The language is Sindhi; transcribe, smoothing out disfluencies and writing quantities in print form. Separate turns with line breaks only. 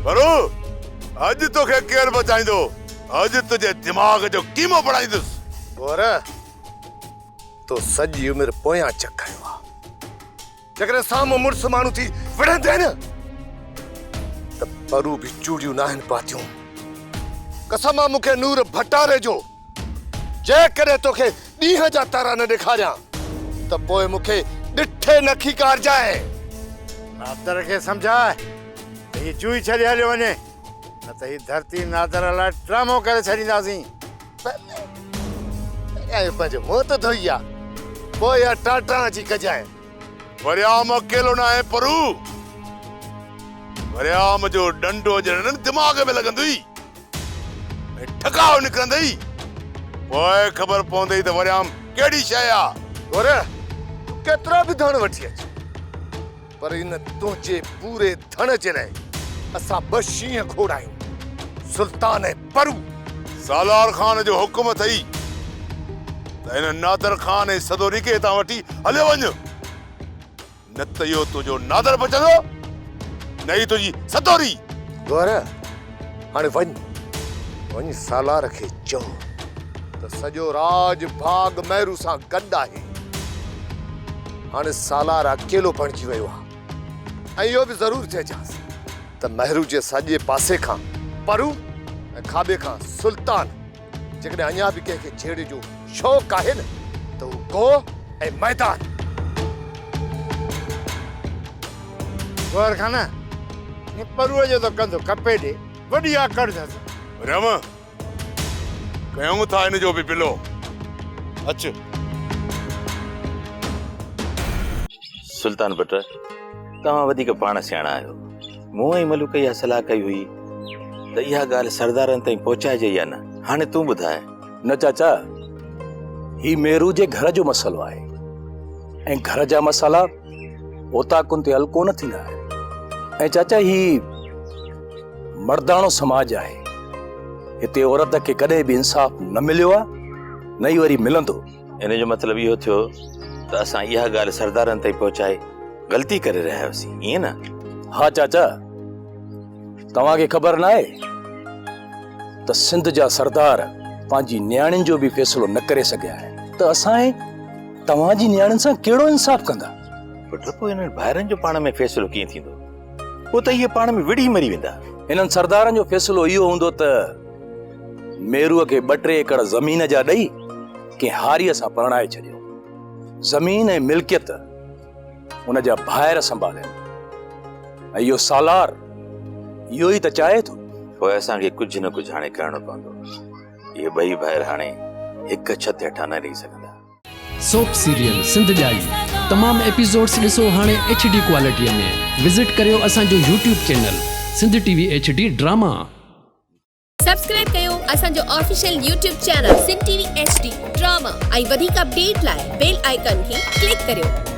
پرو، اڄ توکي ڪير بچائيندو؟ اڄ تنهنجي دماغ جو قيمو بڻائيندس.
گوهر، تو سڄي عمر پويان چڪ کنيو آ. جيڪڏهن سامهون مڙس ماڻهو ٿي وڙهندين نه ته پرو به چوڙيون ناهن پاتيون. قسم آ مون کي نور ڀٽاري جو، جيڪڏهن توکي ڏينهن جا تارا نه ڏيکاريان ته پوء مون کي ڏٺي نه کيڪارجانء.
نادر کي سمجهاء ته هي جوئي ڇڏي هليو وڃي، نه ته هي ڌرتي نادر لاء ڊرامو ڪري ڇڏينداسين.
پهريان پنهنجو منهن ته ڌوئي آ، پوء اها ٽان ٽان اچي ڪجانء.
وريام اڪيلو ناهي پرو، وريام جو ڏنڊو جڏهن دماغ ۾ لڳندوئي ۽ ٺڪاء نڪرندئي، پوء خبر پوندئي ته وريام ڪهڙي شيء آ.
گور، تون ڪيترا به ڌڻ وٺي اچ، پر ان تنهنجي پوري ڌڻ جي لاء اسان ٻه شينهن کوڙ آهيون، سلطان ۽ پرو.
سالار خان جو حڪم اٿئي ته هن نادر خان ۽ سدوري کي هتان وٺي هليو وڃ، نه ته اهو تنهنجو نادر بچندو نه ئي تنهنجي سدوري.
گوهر، هاڻي وڃ، وڃي سالار کي چئو ته سڄو راڄ ڀاڳ مهرو سان گڏ آهي. هاڻي سالار اڪيلو بڻجي ويو آهي ۽ اهو به ضرور چئجانس ته مهرو جي ساڄي پاسي کان پرو ۽ کاٻي کان سلطان، جيڪڏهن اڃا به ڪنهن کي جهيڙي جو شوق آهي نه ته هو گوهه ۽ ميدان.
گوهر خان، هن پروء جو ته ڪنڌ ڪپي ڏي، وڏي آڪڙ اٿس.
ريم، ڪيون ٿا هن جو به بلو. اچ.
سلطان پٽ، توهان وڌيڪ پاڻ سياڻا آهيو. مون ۽ ملوڪ اها صلاح ڪئي هئي ته اها ڳالهه سردارن تائين پهچائجي يا نه. هاڻي تون ٻڌاء.
نه چاچا، هي ميرو جي گهر جو مسئلو آهي ۽ گهر جا مسئلا اوطاقن تي حل ڪونه ٿيندا آهن. ۽ چاچا هي مرداڻو سماج آهي، هتي عورت کي ڪڏهن به انصاف نه مليو آهي نه ئي وري ملندو.
ان جو مطلب اهو ٿيو ته اسان اها ڳالهه سردارن تائين پهچائي غلطي ڪري رهيا هيوسين، ائين نه؟
ها چاچا، توهان کي خبر ناهي ته سنڌ جا سردار پنهنجي نياڻين جو به فيصلو نه ڪري سگهيا آهن ته اسان ۽ توهان جي نياڻين سان ڪهڙو انصاف ڪندا؟
پٽ، پوء انهن ڀائرن جو پاڻ ۾ فيصلو ڪيئن ٿيندو؟ پوء ته اهي پاڻ ۾ وڙهي مري ويندا.
انهن سردارن جو فيصلو اهو هوندو ته ميروء کي ٻه ٽي ايڪڙ زمين جا ڏئي ڪنهن هاريء سان پرڻائي ڇڏيو. زمين ۽ ملڪيت ان جا ڀائر سنڀالين ۽ اهو سالار اهو ئي ته چاهي ٿو.
پوء اسان کي ڪجهه نه ڪجهه هاڻي ڪرڻو پوندو. اهي ٻئي ڀائر هاڻي هڪ ڇت هيٺان نه رهي سگهندا.
سوپ سيريل سنڌ ڄائي تمام ايپيسوڊس ڏسو هاڻي ايڇ ڊي ڪوالٽي ۾ وزٽ ڪريو اسان جو YouTube channel Sindh T V H D drama.
Subscribe ڪيو اسان جو official YouTube channel Sindh T V H D drama ۽ وڌيڪ اپڊيٽ لاء بيل آئيڪان کي ڪلڪ ڪريو.